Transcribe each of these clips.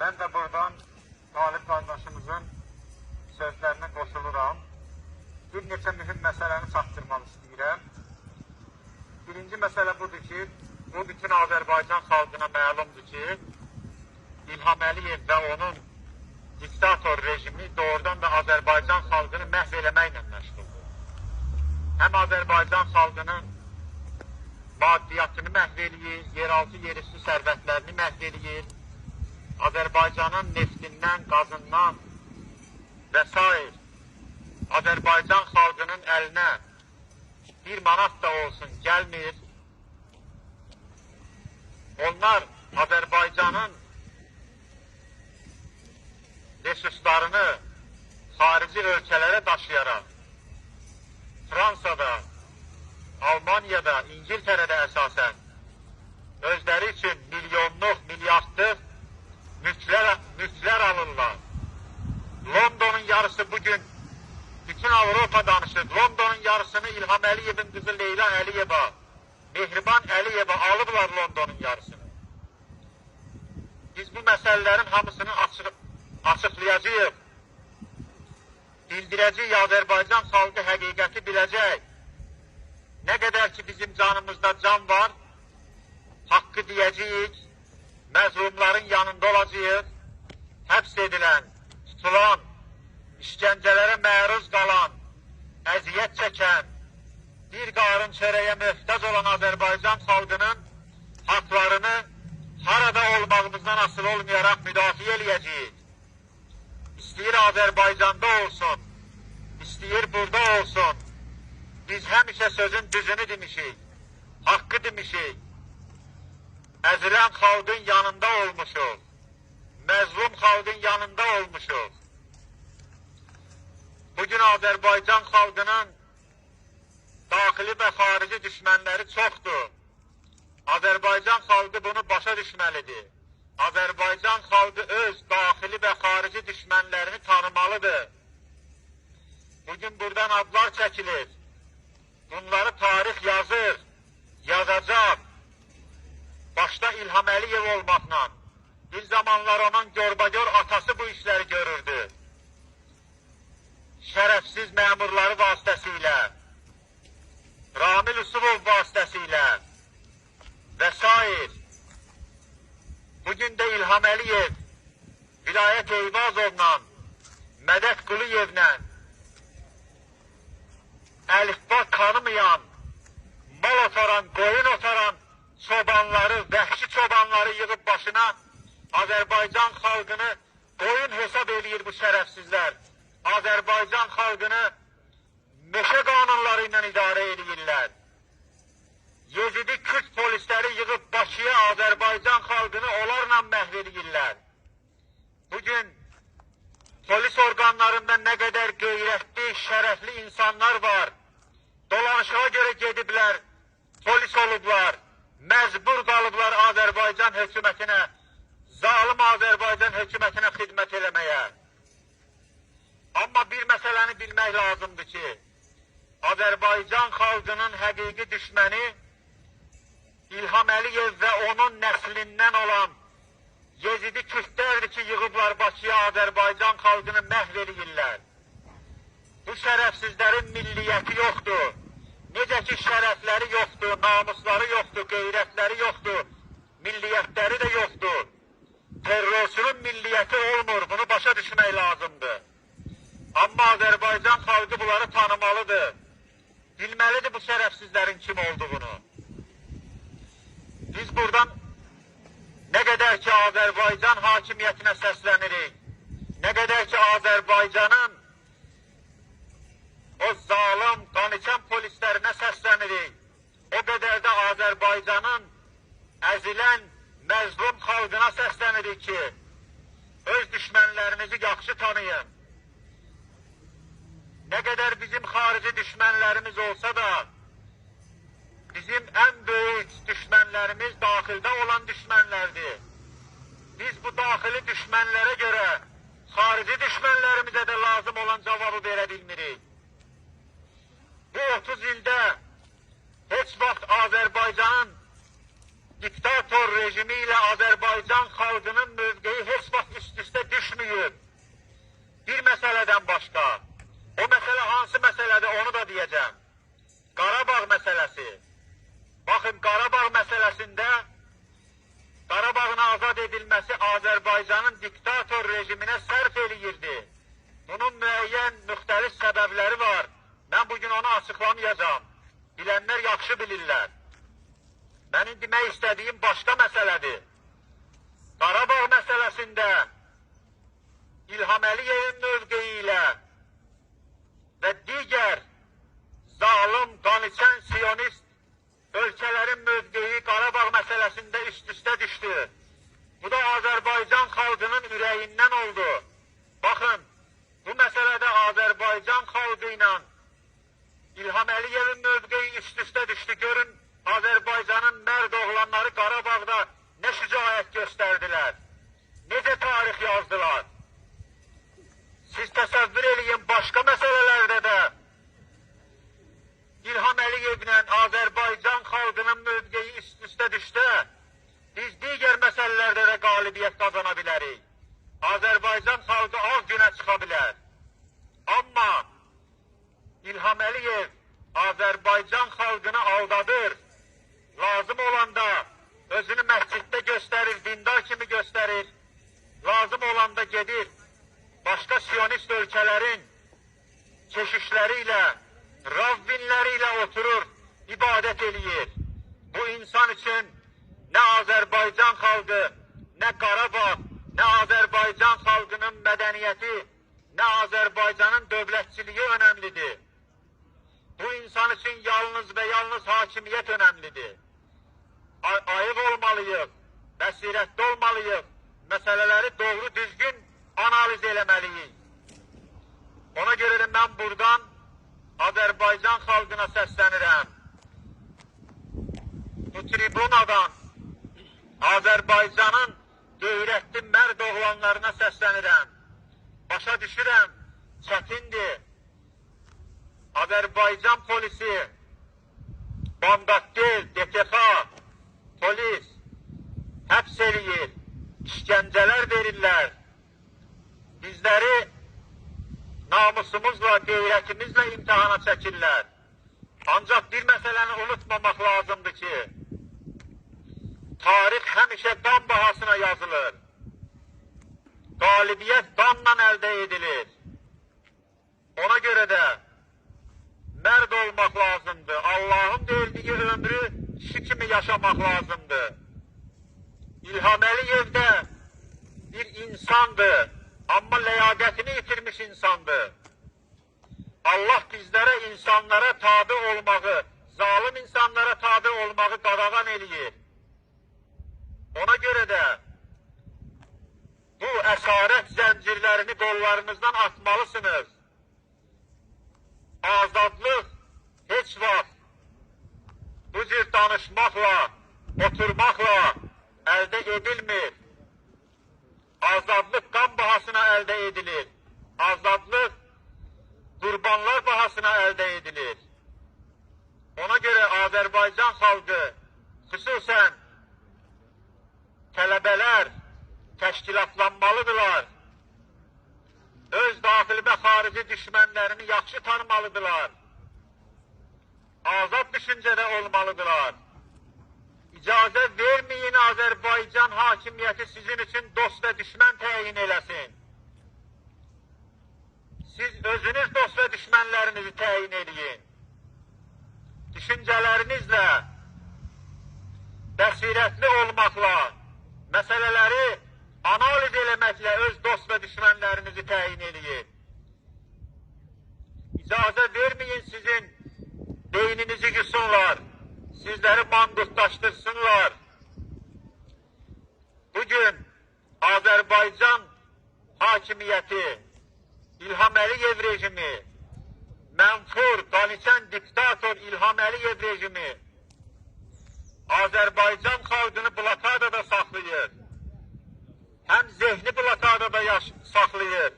Mən də buradan Qalib qardaşımızın sözlərinə qoşuluram. Bir neçə mühüm məsələni çatdırmaq istəyirəm. Birinci məsələ budur ki, bu bütün Azərbaycan xalqına məlumdur ki, İlham Əliyev və onun diktator rejimi doğrudan da Azərbaycan xalqını məhv eləməklə məşğuldur. Həm Azərbaycan xalqının maddiyatını məhv eləyir, yeraltı, yerüstü sərvətlərini məhv eləyir, Azərbaycanın neftindən, qazından və s. Azərbaycan xalqının əlinə bir manat da olsun gəlmir. Onlar Azərbaycanın resurslarını xarici ölkələrə daşıyaraq Fransada, Almaniyada, İngiltərədə əsasən özləri üçün milyonluq, milyardlıq mülklər alırlar. Londonun yarısı bugün bütün Avropa danışır. Londonun yarısını İlham Əliyevin qızı Leyla Əliyeva, Mehriban Əliyeva alıblar Londonun yarısını. Biz bu məsələlərin hamısını açıqlayacağıq. Bildirəcəyik, Azərbaycan xalqı həqiqəti biləcək. Nə qədər ki bizim canımızda can var, haqqı deyəcəyik, məzlumların yanında olacağıq, həbs edilən, tutulan, işgəncələrə məruz qalan, əziyyət çəkən, bir qarın çörəyə möhtac olan Azərbaycan xalqının haqlarını harada olmağımızdan asılı olmayaraq müdafiə eləyəcəyik. İstəyir Azərbaycanda olsun, istəyir burada olsun. Biz həmişə sözün düzünü demişik, haqqı demişik. Əzilən xalqın yanında olmuşuq, məzlum xalqın yanında olmuşuq. Bugün Azərbaycan xalqının daxili və xarici düşmənləri çoxdur. Azərbaycan xalqı bunu başa düşməlidir. Azərbaycan xalqı öz daxili və xarici düşmənlərini tanımalıdır. Bugün buradan adlar çəkilir. Bunları tarix yazır, yazacaq. Başda İlham Əliyev olmaqla, bir zamanlar onun görbagör atası bu işləri görürdü. Şərəfsiz məmurları vasitəsilə, Ramil Usubov vasitəsilə və s. Bugün də İlham Əliyev, Vilayət Eyvazovla, Mədət Quliyevlə əlifba tanımayan, mal otaran, qoyun otaran çobanları, vəhşi çobanları yığıb başına Azərbaycan xalqını qoyun hesab eləyir bu şərəfsizlər. Azərbaycan xalqını meşə qanunları ilə idarə eləyirlər. Yezidi Kürt polisləri yığıb Bakıya Azərbaycan xalqını onlarla məhv eləyirlər. Bugün polis orqanlarında nə qədər qeyrətli, şərəfli insanlar var. Dolanışığa görə gediblər, polis olublar, məcbur qalıblar Azərbaycan hökumətinə, zalim Azərbaycan hökumətinə xidmət eləməyə. Amma bir məsələni bilmək lazımdır ki, Azərbaycan xalqının həqiqi düşməni İlham Əliyev və onun nəslindən olan Yezidi Kürtlərdir ki, yığıblar Bakıya Azərbaycan xalqını məhv eləyirlər. Bu şərəfsizlərin milliyyəti yoxdur. Necə ki şərəfləri yoxdur, namusları yoxdur, qeyrətləri yoxdur, milliyyətləri də yoxdur. Terrorçunun milliyyəti olmur, bunu başa düşmək lazımdır. Amma Azərbaycan xalqı bunları tanımalıdır. Bilməlidir bu şərəfsizlərin kim olduğunu. Biz buradan nə qədər ki Azərbaycan hakimiyyətinə səslənirik, nə qədər ki Azərbaycanın o zalim, qaniçən polislərinə səslənirik, o qədər də Azərbaycanın əzilən, məzlum xalqına səslənirik ki, öz düşmənlərinizi yaxşı tanıyın. Nə qədər bizim xarici düşmənlərimiz olsa da, bizim ən böyük düşmənlərimiz daxildə olan düşmənlərdir. Biz bu daxili düşmənlərə görə xarici düşmənlərimizə də lazım olan cavabı verə bilmirik. Bu 30 ildə heç vaxt Azərbaycanın diktator rejimi ilə Azərbaycan xalqının mövqeyi heç vaxt deyəcəm. Qarabağ məsələsi. Baxın, Qarabağ məsələsində Qarabağın azad edilməsi Azərbaycanın diktator rejiminə sərf eləyirdi. Bunun müəyyən müxtəlif səbəbləri var. Mən bugün onu açıqlamayacağam. Bilənlər yaxşı bilirlər. Mənim demək istədiyim başqa məsələdir. Qarabağ məsələsində İlham Əliyevin mövqeyi ilə və digər zalım, qaniçən siyonist ölkələrin mövqeyi Qarabağ məsələsində üst-üstə düşdü. Bu da Azərbaycan xalqının ürəyindən oldu. Baxın, bu məsələdə Azərbaycan xalqı ilə İlham Əliyevin mövqeyi üst-üstə düşdü. Görün, Azərbaycanın mərd oğlanları Qarabağda nə şücaət göstərdilər, necə tarix yazdılar. Siz təsəvvür eləyin, başqa məsələlərdə də İlham Əliyevlə Azərbaycan xalqının mövqeyi üst-üstə düşsə, biz digər məsələlərdə də qalibiyyət qazana bilərik. Azərbaycan xalqı ağ günə çıxa bilər. Amma İlham Əliyev Azərbaycan xalqını aldadır. Lazım olanda özünü məsciddə göstərir, dindar kimi göstərir. Lazım olanda gedir, başqa siyonist ölkələrin keşişləri ilə, ravvinləri ilə oturur, ibadət eləyir. Bu insan üçün nə Azərbaycan xalqı, nə Qarabağ, nə Azərbaycan xalqının mədəniyyəti, nə Azərbaycanın dövlətçiliyi önəmlidir. Bu insan üçün yalnız və yalnız hakimiyyət önəmlidir. Ayıq olmalıyıq, bəsirətli olmalıyıq, məsələləri doğru düzgün analiz eləməliyik. Ona görə də mən buradan Azərbaycan xalqına səslənirəm. Bu tribunadan Azərbaycanın qeyrətli mərd oğlanlarına səslənirəm. Başa düşürəm, çətindir. Azərbaycan polisi, Bandatgel, DTX, polis həbs eləyir, işgəncələr verirlər. Bizləri namusumuzla, qeyrətimizlə imtahana çəkirlər. Ancaq bir məsələni unutmamaq lazımdır ki, tarix həmişə qan bahasına yazılır. Qalibiyyət qanla əldə edilir. Ona görə də mərd olmaq lazımdır. Allahın verdiyi ömrü kişi kimi yaşamaq lazımdır. İlham Əliyev də bir insandır, amma ləyaqətini itirmiş insandır. Allah bizlərə insanlara tabi olmağı, zalim insanlara tabi olmağı qadağan eləyir. Ona görə də bu əsarət zəncirlərini qollarınızdan atmalısınız. Azadlıq heç vaxt bu cür danışmaqla, oturmaqla əldə edilmir. Azadlıq qan bahasına əldə edilir. Azadlıq qurbanlar bahasına əldə edilir. Ona görə Azərbaycan xalqı, xüsusən tələbələr təşkilatlanmalıdırlar. Öz daxili və xarici düşmənlərini yaxşı tanımalıdırlar. Azad düşüncədə olmalıdırlar. İcazə verməyin Azərbaycan hakimiyyəti sizin üçün dost və düşmən təyin eləsin. Siz özünüz dost və düşmənlərinizi təyin eləyin. Düşüncələrinizlə, bəsirətli olmaqla, məsələləri analiz eləməklə öz dost və düşmənlərinizi təyin eləyin. İcazə verməyin sizin beyninizi yusunlar, sizləri manqurtlaşdırsınlar. Bugün Azərbaycan hakimiyyəti, İlham Əliyev rejimi, mənfur, qaniçən diktator İlham Əliyev rejimi Azərbaycan xalqını blokadada saxlayır. Həm zehni blokadada saxlayır,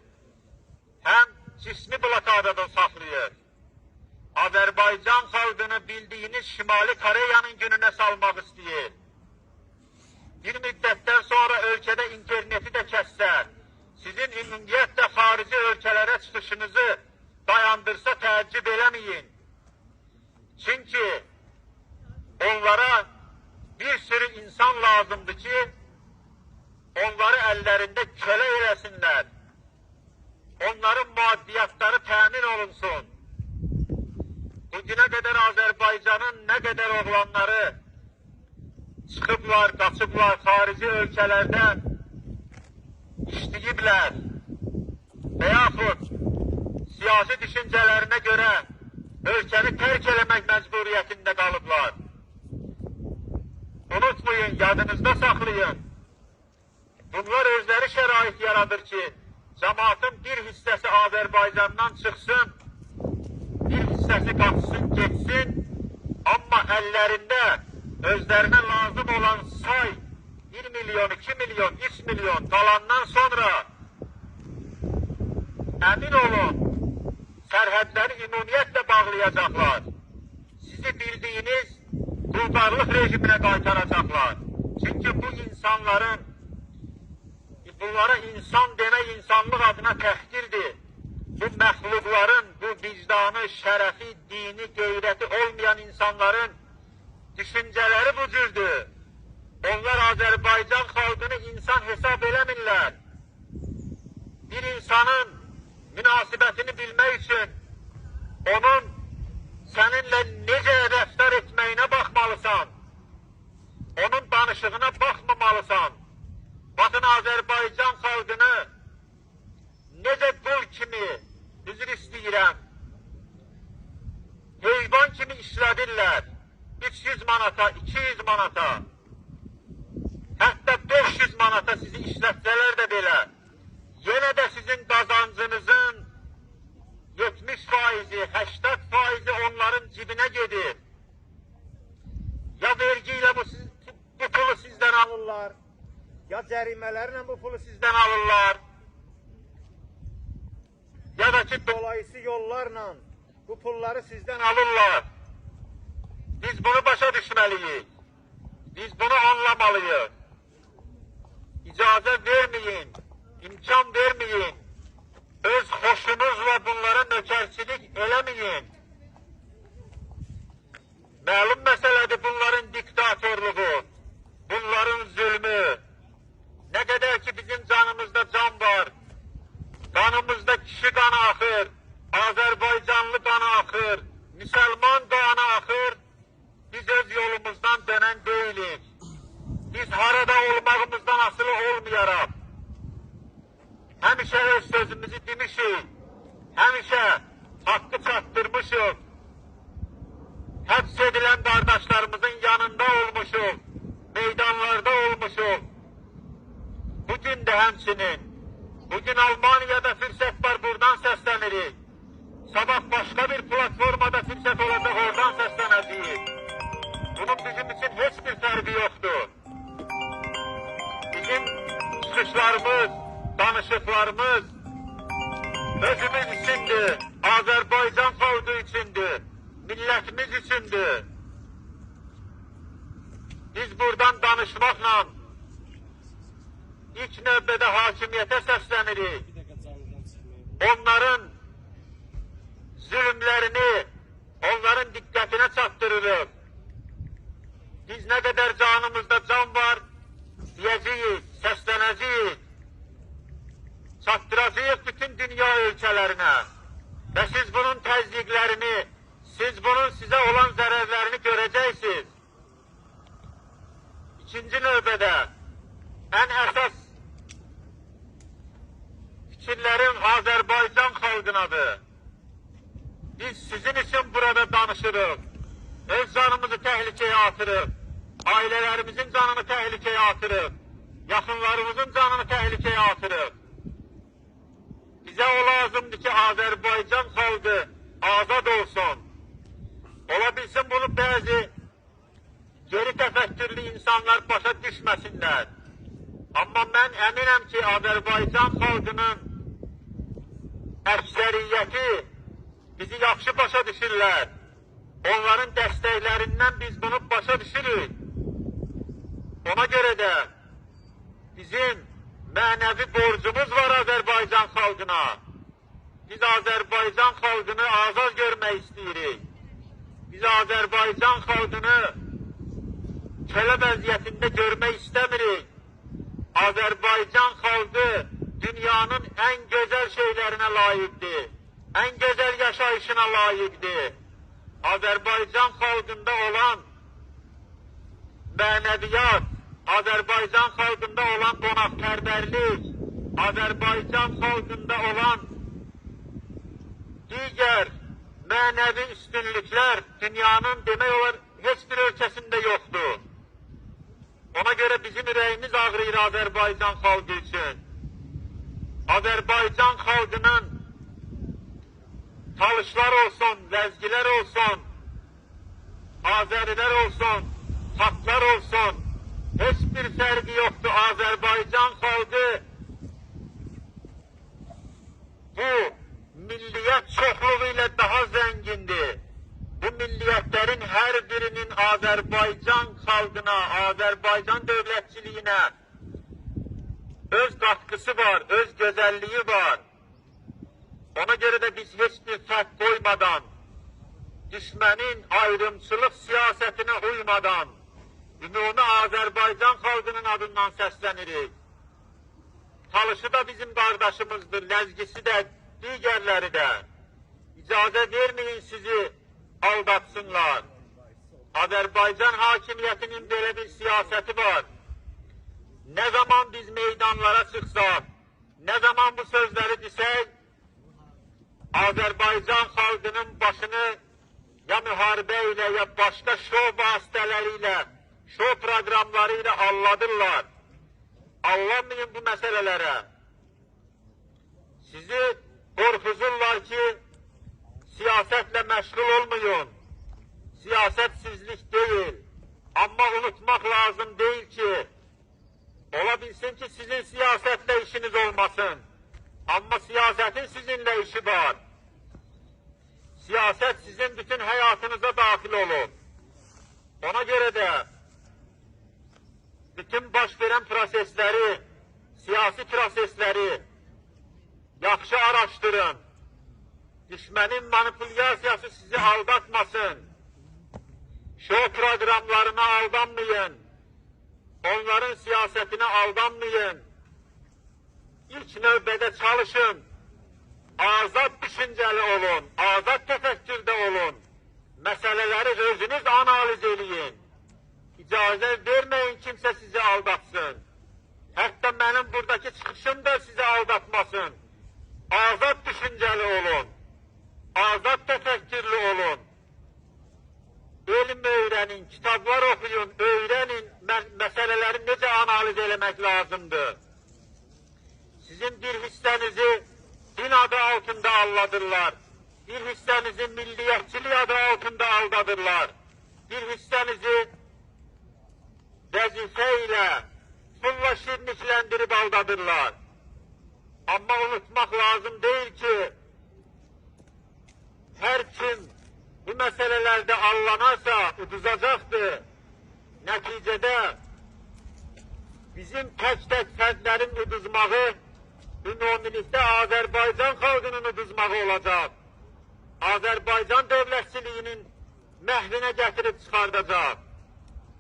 həm cismi blokadada saxlayır. Azərbaycan xalqını bildiyiniz Şimali Koreyanın gününə salmaq istəyir. Bir müddətdən sonra ölkədə interneti də kəssə, sizin ümumiyyətlə xarici ölkələrə çıxışınızı dayandırsa təəccüb eləməyin. Çünki onlara bir sürü insan lazımdır ki, onları əllərində kölə eləsinlər. Onların maddiyatları təmin olunsun. Bugünə qədər Azərbaycanın nə qədər oğlanları çıxıblar, qaçıblar, xarici ölkələrdən işləyiblər və yaxud siyasi düşüncələrinə görə ölkəni tərk eləmək məcburiyyətində qalıblar. Unutmayın, yadınızda saxlayın. Bunlar özləri şərait yaradır ki, cəmaatın bir hissəsi Azərbaycandan çıxsın, bir hissəsi qaçsın, getsin, amma əllərində özlərinə lazım olan say 1 milyon, 2 milyon, 3 milyon qalandan sonra əmin olun, sərhədləri ümumiyyətlə bağlayacaqlar. Sizi bildiyiniz quldarlıq rejiminə qaytaracaqlar. Çünki bu insanların, bunlara insan demək insanlıq adına təhqirdir. Bu məxluqların, bu vicdanı, şərəfi, dini, qeyrəti olmayan insanların düşüncələri bu cürdür. Onlar Azərbaycan xalqını insan hesab eləmirlər. Bir insanın münasibətini bilmək üçün onun səninlə necə rəftar etməyinə baxmalısan. Onun danışığına baxmamalısan. Baxın Azərbaycan xalqını necə qul kimi, üzr istəyirəm, heyvan kimi işlədirlər. 300 manata, 200 manata, hətta 500 manata sizi işlətsələr də belə, yenə də sizin qazancınızın 70%, 80% onların cibinə gedir. Ya vergi ilə bu pulu sizdən alırlar, ya cərimələrlə bu pulu sizdən alırlar, ya da ki dolayısı yollarla bu pulları sizdən alırlar. Biz bunu başa düşməliyik. Biz bunu anlamalıyıq. İcazə verməyin, imkan verməyin. Öz xoşunuzla bunlara nökərçilik eləməyin. Məlum məsələdir bunların diktatorluğu, bunların zülmü. Nə qədər ki bizim canımızda can var, qanımızda kişi qanı axır, Azərbaycanlı qanı axır, müsəlman qanı axır, biz öz yolumuzdan dönən deyilik. Biz harada olmağımızdan asılı olmayaraq, həmişə öz sözümüzü demişik, həmişə haqqı çatdırmışıq, həbs edilən qardaşlarımızın yanında olmuşuq, meydanlarda olmuşuq. Bugün də həmçinin, bugün Almaniyada fürsət var, buradan səslənirik. Sabah başqa bir platformada fürsət olacaq, oradan səslənəcəyik. Bunun bizim üçün heç bir fərqi yoxdur. Bizim çıxışlarımız, danışıqlarımız özümüz üçündür, Azərbaycan xalqı üçündür, millətimiz üçündür. Biz buradan danışmaqla ilk növbədə hakimiyyətə səslənirik. Onların zülmlərini onların diqqətinə çatdırırıq. Biz nə qədər canımızda can var, deyəcəyik, səslənəcəyik, çatdıracağıq bütün dünya ölkələrinə. Və siz bunun təzyiqlərini, siz bunun sizə olan zərərlərini görəcəksiniz. İkinci növbədə ən əsas fikirlərim Azərbaycan xalqınadır. Biz sizin üçün burada danışırıq. Öz canımızı təhlükəyə atırıq. Ailələrimizin canını təhlükəyə atırıq. Yaxınlarımızın canını təhlükəyə atırıq. Bizə o lazımdır ki, Azərbaycan xalqı azad olsun. Ola bilsin bunu bəzi geri təfəkkürlü insanlar başa düşməsinlər. Amma mən əminəm ki, Azərbaycan xalqının əksəriyyəti bizi yaxşı başa düşürlər. Onların dəstəklərindən biz bunu başa düşürük. Ona görə də bizim mənəvi borcumuz var Azərbaycan xalqına. Biz Azərbaycan xalqını azad görmək istəyirik. Biz Azərbaycan xalqını kölə vəziyyətində görmək istəmirik. Azərbaycan xalqı dünyanın ən gözəl şeylərinə layiqdir. Ən gözəl yaşayışına layiqdir. Azərbaycan xalqında olan mənəviyyat, Azərbaycan xalqında olan qonaqpərvərlik, Azərbaycan xalqında olan digər mənəvi üstünlüklər dünyanın demək olar heç bir ölkəsində yoxdur. Ona görə bizim ürəyimiz ağrıyır Azərbaycan xalqı üçün. Azərbaycan xalqının Talışlar olsun, Ləzgilər olsun, Azərilər olsun, Xalqlar olsun, heç bir fərqi yoxdur. Azərbaycan xalqı bu milliyyət çoxluğu ilə daha zəngindir. Bu milliyyətlərin hər birinin Azərbaycan xalqına, Azərbaycan dövlətçiliyinə öz qatqısı var, öz gözəlliyi var. Ona görə də biz heç bir fərq qoymadan, düşmənin ayrımçılıq siyasətinə uymadan, ümumi Azərbaycan xalqının adından səslənirik. Talışı da bizim qardaşımızdır, Ləzgisi də, digərləri də. İcazə verməyin sizi aldatsınlar. Azərbaycan hakimiyyətinin belə bir siyasəti var. Nə zaman biz meydanlara çıxsaq, nə zaman bu sözləri desək, Azərbaycan xalqının başını ya müharibə ilə, ya başqa şov vasitələri ilə, şov proqramları ilə alladırlar. Allanmayın bu məsələlərə. Sizi qorxuzurlar ki, siyasətlə məşğul olmayın. Siyasətsizlik deyil. Amma unutmaq lazım deyil ki, ola bilsin ki, sizin siyasətlə işiniz olmasın. Amma siyasətin sizinlə işi var. Siyasət sizin bütün həyatınıza daxil olub. Ona görə də bütün baş verən prosesləri, siyasi prosesləri yaxşı araşdırın. Düşmənin manipulyasiyası sizi aldatmasın. Şov proqramlarına aldanmayın. Onların siyasətinə aldanmayın. İlk növbədə çalışın. Azad düşüncəli olun, azad təfəkkürdə olun. Məsələləri özünüz analiz eləyin. İcazə verməyin kimsə sizi aldatsın. Hətta mənim buradakı çıxışım da sizi aldatmasın. Azad düşüncəli olun. Azad təfəkkürlü olun. Elm öyrənin, kitablar oxuyun, öyrənin məsələləri necə analiz eləmək lazımdır. Sizin bir hissənizi din adı altında aldadırlar. Bir hissənizi milliyyətçilik adı altında aldadırlar. Bir hissənizi vəzifə ilə, pulla şirnikləndirib aldadırlar. Amma unutmaq lazım deyil ki, hər kim bu məsələlərdə allanarsa uduzacaqdır. Nəticədə bizim tək-tək fərdlərin uduzmağı ümumilikdə Azərbaycan xalqının uduzmağı olacaq. Azərbaycan dövlətçiliyinin məhvinə gətirib çıxardacaq.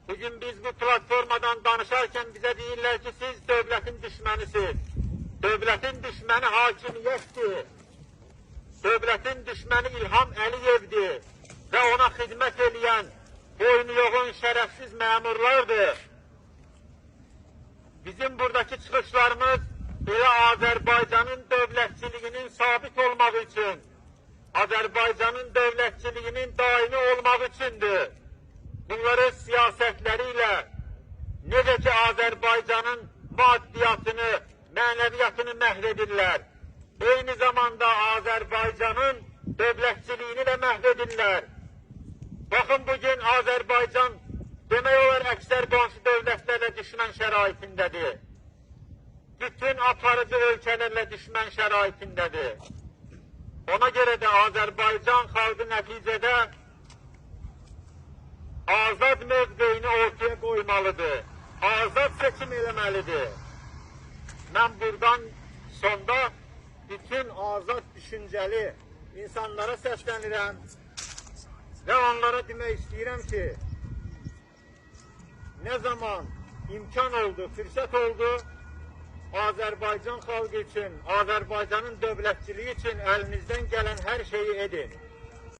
Bugün biz bu platformadan danışarkən bizə deyirlər ki, siz dövlətin düşmənisiniz. Dövlətin düşməni hakimiyyətdir. Dövlətin düşməni İlham Əliyevdir və ona xidmət eləyən boynu yoğun şərəfsiz məmurlardır. Bizim buradakı çıxışlarımız elə Azərbaycanın dövlətçiliyinin sabit olmağı üçün, Azərbaycanın dövlətçiliyinin daimi olmağı üçündür. Bunları siyasətləri ilə necə ki Azərbaycanın maddiyatını, mənəviyyatını məhv edirlər, eyni zamanda Azərbaycanın dövlətçiliyini də məhv edirlər. Baxın, bugün Azərbaycan demək olar əksər qonşu dövlətlərlə düşmən şəraitindədir. Bütün aparıcı ölkələrlə düşmən şəraitindədir. Ona görə də Azərbaycan xalqı nəticədə azad mövqeyini ortaya qoymalıdır. Azad seçim eləməlidir. Mən buradan sonda bütün azad düşüncəli insanlara səslənirəm. Və onlara demək istəyirəm ki, nə zaman imkan oldu, fürsət oldu, Azərbaycan xalqı üçün, Azərbaycanın dövlətçiliyi üçün əlinizdən gələn hər şeyi edin.